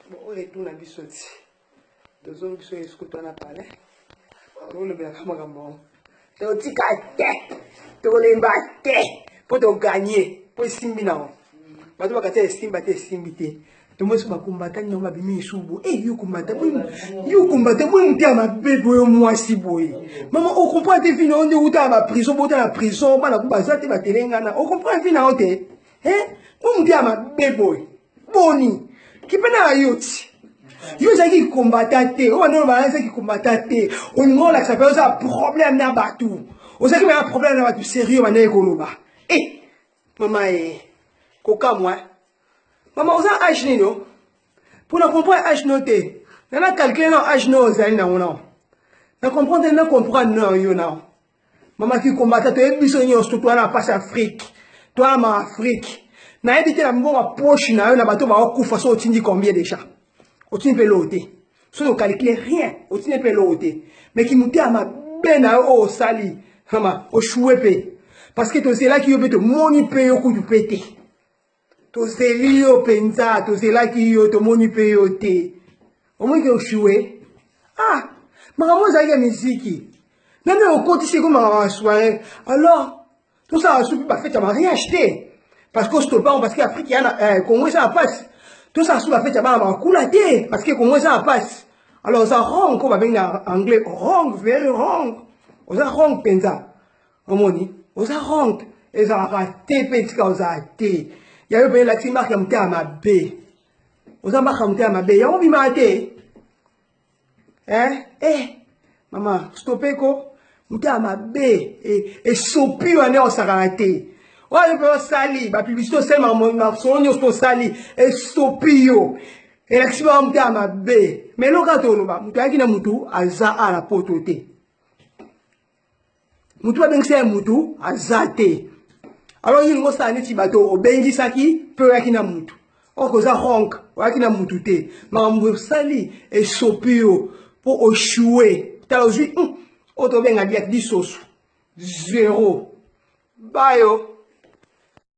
Bon, oyo etuna biso ti tozongi biso eskutu wana palais, tolobelaka makambo yango, totika te, tokolemba te mpo toganye, mpo esimbi nango. Bato bakati esimba te, esimbi te. Tomoni so bakombatani nango, babimi lisusu. E yo kombata, yo kombata boye, moto ya mabe boye, mwasi boye. Mama, ocomprendre te vi na yo nde uta na baprison, bota na prison, bana ku baza te, batelengana. Ocomprendre vi na yo te po moto ya mabe boye. Boni kipe na yo ti yo ozalaki kombata te, oyo bando oloba ezalaki kombata te. Olingi olakisa mpe oza problème na bato, ozalaki na problème na bato sérieux, bandaki koloba. E mama, e kokamwa. Mama, oza age nini? O mpona comprendre age no te, na calcule na age no ozali nango nao, na comprendre, na comprendre no yo nao. Mama, kikombata toyebi biso nyonso, towana na mpasi Afrique, towana ma Afrique. Nayebi te na mbongo ya poche na yo na bato baokufa so otindi combien déjà. Otindi mpe eloko te, soki ocalcule rien, otindi mpe eloko te. Mais kimotema mabe na yo oyo osali, mama, oshue mpe, parce que tozelaki yo mpe, tomoni mpe yo kutu mpe te. Tozeli yo mpenza, tozelaki yo, tomoni mpe yo te. Omoni ke oshue. Ah, makambo ezalaki ya miziki nani okotisi ekomaka ba soirée. Alors tosala supi bafete ya mariage te, parce que ostopango, parce que Afrique ya na Congo eza na pasi. Tosala su bafete ya bana bakula te, parce que Congo eza na pasi. Alors oza wrong, ko babengi na anglais wrong, very wrong. Oza wrong mpenza. Omoni, oza wrong, ezalaka te mpe tika ozala te. Ya yo mpe elakisi marque ya motema mabe. Oza marque ya motema mabe, yango bimaka te. Eh mama, stope ko motema mabe esopi wana, osakana te. Oyo mpe osali bapublicité, osali masolo nyonso tosali, esopi yo, elakisi baka motema mabe. Mais eloko kaka toloba, moto ayaki na motu aza ala poto te, motu babengisa ye, motu aza te. Alors yo olingi osala neti bato obengisaki mpe oyaki na motu oko, oza wrong, oyaki na motu te. Makambo osali esopi yo mpo oshue. Tala, ozwi oyo tobenga diak disosu zero bayo.